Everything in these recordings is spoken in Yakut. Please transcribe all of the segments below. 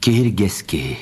Киһиргэс киһи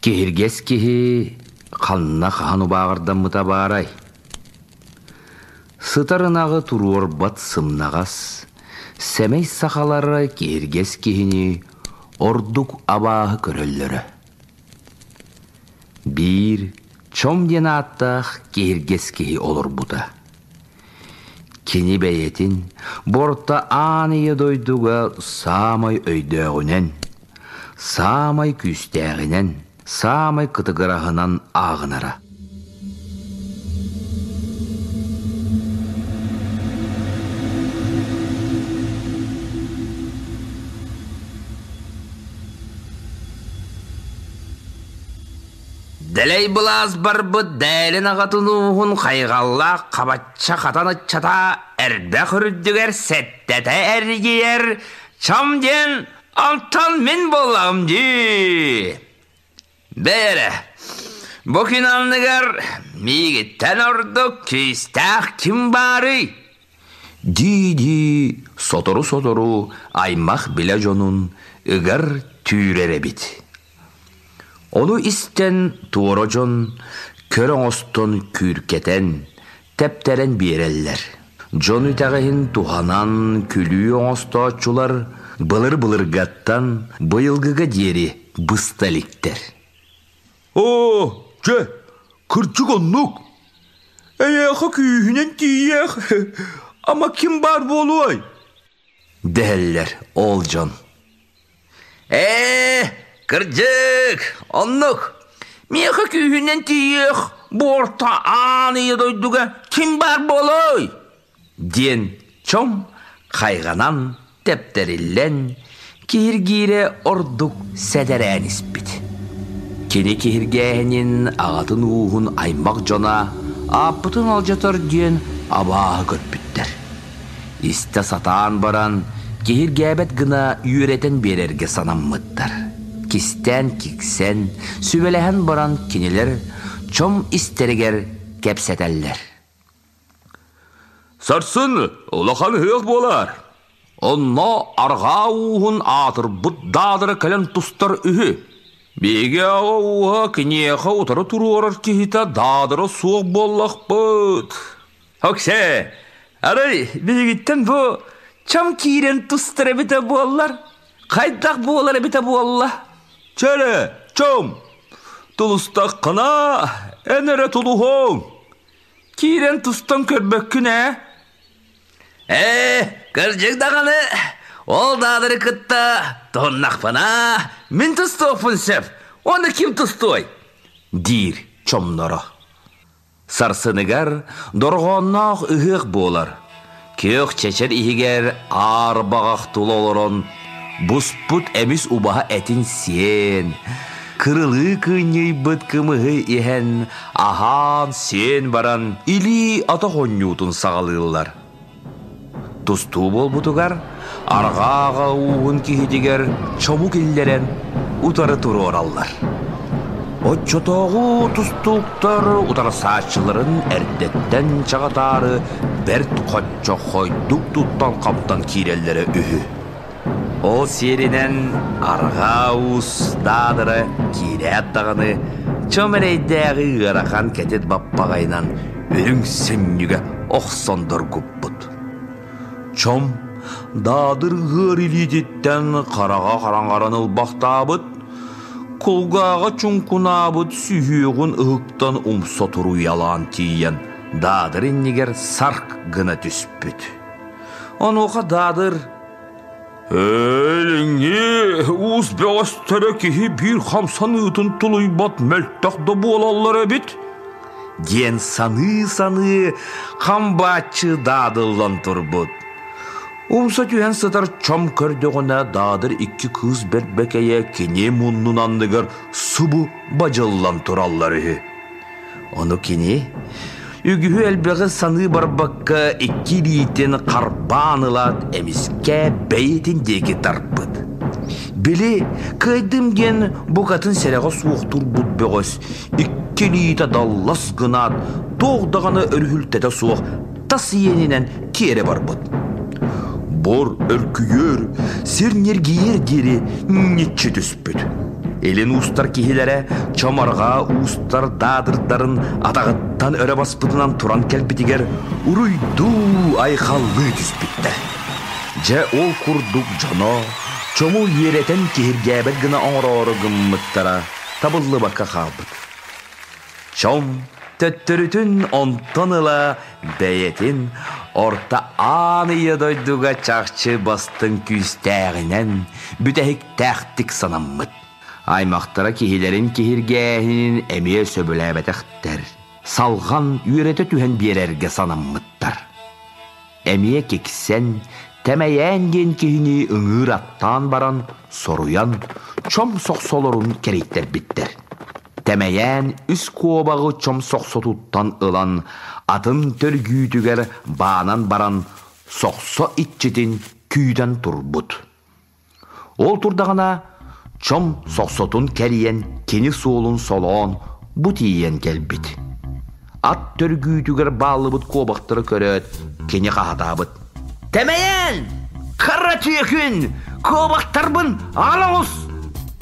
Киһиргэс киһи ханна хаһан убааҕырдаммыта баарай? Сытар ынаҕы туруорбат сымнаҕас, сэмэй сахалара киһиргэс киһини ордук абааһы көрөллөрө. Биир Чом диэн ааттаах киһиргэс киһи олорбута. Кини бэйэтин борто аан ийэ дойдуга саамай өйдөөҕүнэн, саамай күүстээҕинэн, саамай кытыгыраһынан ааҕынара. Дэлэй былаас барбыт дээлин аҕатын ууһун хайҕаллаах хабачча хатан ыччата эрбэх үрдүгэр сэттэтэ эргийэр чам диэн онтон мин буоллаҕым дии. Бээрэ, бу күн анныгар миигиттэн ордук күүстээх ким баарый? Дии-дии сотору-сотору аймах-билэ дьонун ыгар түүрэр эбит. Ону истэн туора дьон көр оҥостон күүркэтэн, тэптэрэн биэрэллэр. Дьон итэҕэһин туһанан күлүү оҥостооччулар былыр-былыргаттан быйылгыга диэри быста иликтэр. Оо, чэ, кырдьык оннук. Эйиэхэ күүһүнэн тиийиэх, ама ким баар буолуой? Дэһэллэр ол дьон. Ээ, кырдьык, оннук. Миэхэ күүһүнэн тиийиэх бу орто аан ийэ дойдуга ким баар буолуой? Диэн чом хайҕанан, тэптэриллэн, киһиргиирэ ордук сэтэрээн испит. Кини киһиргээһинин аҕатын ууһун аймах дьоно ааппытын алдьатар диэн абааһы көрбүттэр. Истэ сатаан баран, киһиргээбэт гына үөрэтэн биэрэргэ санаммыттар. Кистээн киксэн, сүбэлэһэн баран кинилэр чом истэригэр кэпсэтэллэр. Сарсын улахан ыһыах буолар. Онно арҕаа ууһун аатырбыт даадара кэлэн тустар үһү. Биһиги аҕа ууһа киниэхэ утары туруорар киһитэ даадара суох буоллахпыт. Оксе, арай биһигиттэн бу чам киирэн тустар эбитэ буоллар, хайдах буолар эбитэ буолла? Чэрэ, чом, тулустаххына эн эрэ тулуһуоҥ. Киирэн тустан көрбөккүн ээ? Ээ, кырдьык даҕаны, ол даадары кытта туһуннахпына, мин тустуохпун сөп, уонна ким тустуой? диир чомноро. Сарсыныгар дорҕоонноох ыһыах буолар. Күөх чэчир иһигэр аар баҕах тула олорон, буспут эмис убаһа этин сиэн, кырылыы кыынньыйбыт кымыһы иһэн, аһаан-сиэн баран илии-атах оонньуутун саҕалыыллар. Тустуу буолбутугар арҕааҕа ууһун киһитигэр чому киллэрэн утары туруораллар. Оччотооҕу тустууктар утарсааччыларын эрдэттэн чаҕытаары бэрт хоччоххойдук туттан-хаптан киирэллэрэ үһү. Ол сиэринэн арҕаа уус даадара киирээт даҕаны чом эрэйдээҕи ыарахан кэтит баппаҕайынан үрүҥ сүнньүгэ охсон доргуппут. Чом даадыр ыар илиититтэн хараҕа хараҥаран ылбахтаабыт, кулгааҕа чуҥкунаабыт сүһүөҕүн ыһыктан умса туруйалаан тиийэн даадыр иннигэр сарк гына түспүт. Онуоха даадыр Өлүҥҥү уус бөҕөстөрө киһи биир хамсаныытын тулуйбат мөлтөх да буолаллар эбит диэн саныы-саныы хамбааччы даадыллан турбут. Умса түһэн сытар чом көрдөҕүнэ Даадыр икки кыыс бэрбэкэйэ кини муннун анныгар субу бадьыллан тураллар үһү. Ону кини үгүһү-элбэҕи саныы барбакка икки илиитин харбаан ылаат эмискэ бэйэтин диэки тарпыт. Били кыайдым диэн букатын сэрэҕэ суох турбут бөҕөс икки илиитэ даллас гынаат туох даҕаны өрүһүлтэтэ суох тас иэнинэн тиэрэ барбыт. Бор өркүйүөр, сир ньиргийиэр диэри ньиччи түспүт. Илин уустар киһилэрэ чоморҕаа уустар даадырдарын атаҕыттан өрө баспытынан туран кэлбитигэр уруйдуу айхаллыы түспүттэр. Дьэ ол курдук дьоно чому үөрэтэн киһиргээбэт гына оҥороору гыммыттара табыллыбакка хаалбыт. Чом төттөрүтүн онтон ыла бэйэтин орто аан ийэ дойдуга чахчы бастыҥ күүстээҕинэн бүтэһиктээхтик санаммыт. Аймахтара киһилэрин киһиргээһинин эмиэ сөбүлээбэтэхтэр, салҕан үөрэтэ түһэн биэрэргэ санаммыттар. Эмиэ киксэн, тэмэйээн диэн киһини ыҥыыр аттаан баран соруйан чом сохсолорун кэрийтэрбиттэр. Тэмэйээн үс куобаҕы чом сохсотуттан ылан атын төргүүтүгэр баанан баран сохсо иччитин күүтэн турбут. Ол турдаҕына чом сохсотун кэрийэн кини суолун солоон бу тиийэн кэлбит. Ат төргүүтүгэр бааллыбыт куобахтары көрөөт кини хаһатаабыт. «Тэмэйээн! Хара түөкүн! Куобахтарбын аҕала оҕус!»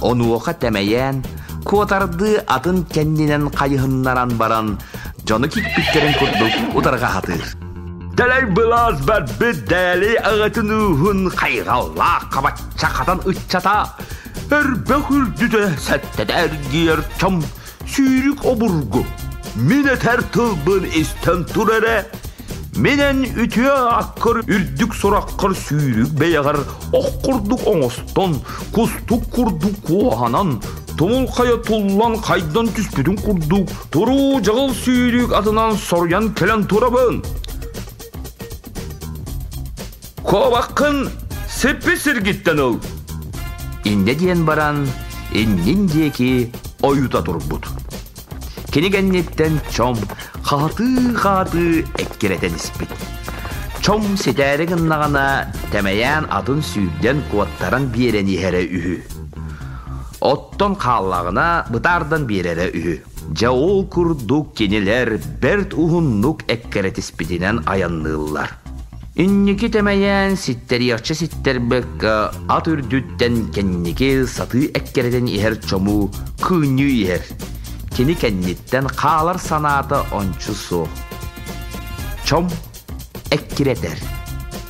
Онуоха Тэмэйээн куотардыы атын кэннинэн хайыһыннаран баран дьону кикпиттэрин курдук утарга хатыыр. Дэлэй былаас барбыт дээлэй аҕатын ууһун хайҕаллаах хабачча хатан ыччата өрбөх үрдүтэ сэттэтэ эргийэр чом сүүрүк обургу мин этэр тылбын истэн тур эрэ минэн үтүө ааккар үрдүк сураххар сүүрүк бэйэҕэр ох курдук оҥостон кустук курдук куоһанан тумул хайа туллан хайдан түспүтүн курдук туруу дьаҕыл сүүрүк атынан соруйан кэлэн турабын куобаххын сиппи сиргиттэн ыл инньэ диэн баран иннин диэки ойута турбут кини кэнниттэн чом хаһытыы-хаһытыы эккирэтэн испит чом ситээри гыннаҕына тэмэйээн атын сүүрдэн куоттаран биэрэн иһэрэ үһү Оттон хааллаҕына бытаардан биэрэрэ үһү. Дьэ ол курдук кинилэр бэрт уһуннук эккирэтиспитинэн айанныыллар. Инники тэмэйээн ситтэриэхчэ ситтэрбэккэ ат үрдүттэн кэнники сатыы эккирэтэн иһэр чому кыынньыы иһэр. Кини кэнниттэн хаалар санаата ончу суох. Чом эккирэтэр.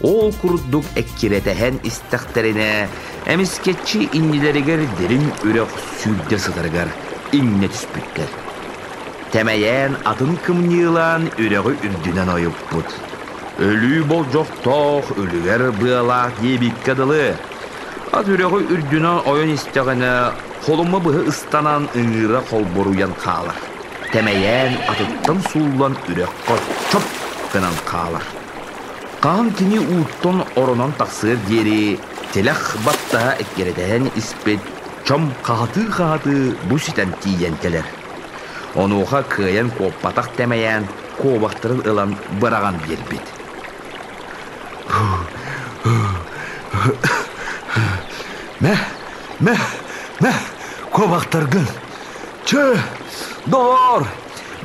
Ол курдук эккирэтэһэн истэхтэринэ, эмискэччи иннилэригэр дириҥ үрэх сүүрдэ сытарыгар иҥнэ түспүттэр. Тэмэйээн атын кымньыылаан үрэҕи үрдүнэн ойуппут. Өлүү болдьохтоох үлүгэр быалаах диэбиккэ дылы, ат үрэҕи үрдүнэн ойон истэҕинэ, холума быһа ыстанан ыҥыыра холборуйан хаалар. Тэмэйээн атыттан сууллан үрэххэ чоп гынан хаалар. Хаһан кини ууттан оронон тахсыар диэри тилэх баттаһа эккирэтэһэн испит чом хаһытыы-хаһытыы бу ситэн тиийэн кэлэр. Онуоха кыайан куоппатах тэмэйээн куобахтарын ылан быраҕан биэрбит. Мэ, мэ, мэ, куобахтаргын Чэ, доҕоор,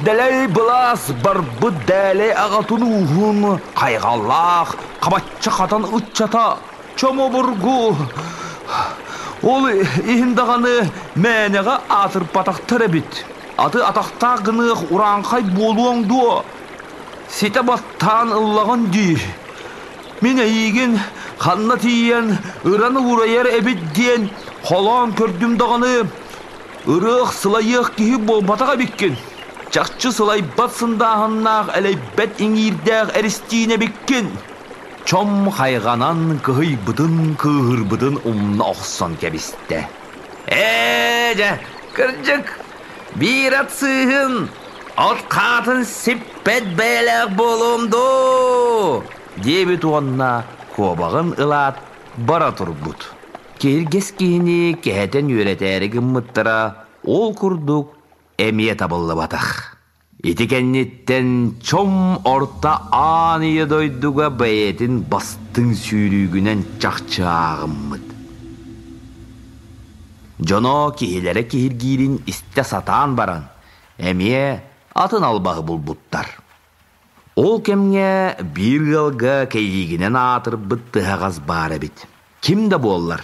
дэлэй былаас барбыт дээлэй аҕатын ууһун хайҕаллаах хабачча хатан ыччата чомобургу. Ол иһин даҕаны мээнэҕэ аатырпатахтар эбит. Аты атахтаах гыныах урааҥхай буолуоҥ дуо? Ситэ баттаан ыллаҕын дии. Мин эйиигин ханна тиийэн ыран уурайар эбит диэн холоон көрдүм даҕаны Ырыах сылайыах киһи буолбатах эбиккин. Чахчы сылайбат сындааһыннаах элэйбэт иҥиирдээх эристиин эбиккин. Чом хайҕанан кыһыйбытын, кыыһырбытын умна охсон кэбистэ. Ээ, дьэ, кырдьык, биир ат сыыһын, от хаатын сиппэт бэйэлээх буолуом дуу, диэбит уонна куобаҕын ылаат бара турбут. Киһиргэс киһини кэһэтэн үөрэтээри гыммыттара ол курдук эмиэ табыллыбатах. Ити кэнниттэн чом орто аан ийэ дойдуга бэйэтин бастыҥ сүүрүүгүнэн чахчы ааҕыммыт. Дьоно киһилэрэ киһиргиирин истэ сатаан баран, эмиэ атын албаһы булбуттар. Ол кэмҥэ биир ыалга кэйиигинэн аатырбыт тыһаҕас баар эбит. Ким да буоллар,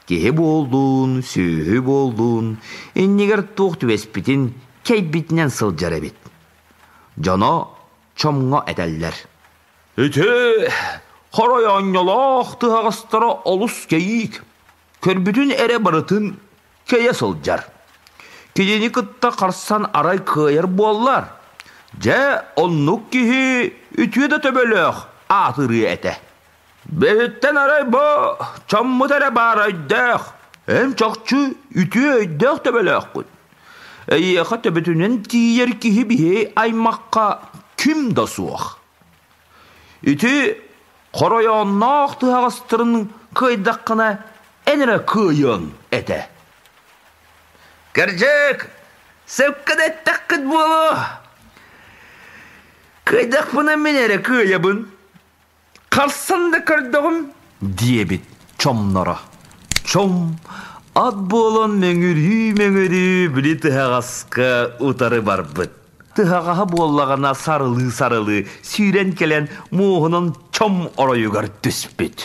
киһи буоллун, сүөһү буоллун, иннигэр туох түбэспитин кэйбитинэн сылдьар эбит. Дьоно чомҥо этэллэр. Ити хоройоонньолоох тыһаҕастара олус кэйиик, көрбүтүн эрэ барытын кэйэ сылдьар. Кинини кытта харсан арай кыайар буоллар, дьэ оннук киһи үтүө да төбөлөөх аатырыа этэ. Бэһиттэн арай бу чоммут эрэ баар өйдөөх, эн чахчы үтүө өйдөөх төбөлөөххүн. Эйиэхэ төбөтүнэн тиийэр киһи биһи аймахха ким да суох. Ити хоройоонноох тыһаҕастарын кыайдаххына эн эрэ кыайыаҥ этэ. Кырдьык, сөпкө да эттэххит буолуо. Кыайдахпына мин эрэ кыайабын. Харсан да көрдөҕүм диэбит чомноро. Чом ат буолан мөҥүрүү-мөҥүрүү били тыһаҕаска утары барбыт. Тыһаҕаһа буоллаҕына сарылыы-сарылыы сүүрэн кэлэн муоһунан чом оройугар түспүт.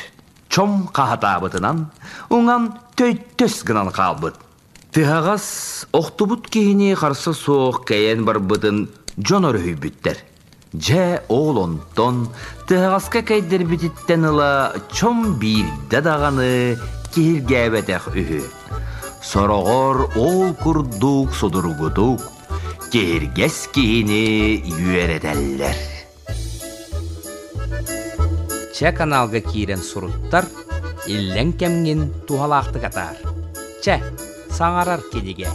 Чом хаһатаабытынан уҥан төйтөс гынан хаалбыт. Тыһаҕас охтубут киһини харса суох кэйэн барбытын дьон өрүһүйбүттэр. Дьэ, ол онтон тыһаҕаска кэйдэрбититтэн ыла чом биирдэ даҕаны киһиргээбэтэх үһү. Сороҕор ол курдук судургутук киһиргэс киһини үөрэтэллэр. Чэ каналга киирэн суруттар, иллэҥ кэмҥин туһалаахтык атаар. Чэ, саҥарар кинигэ.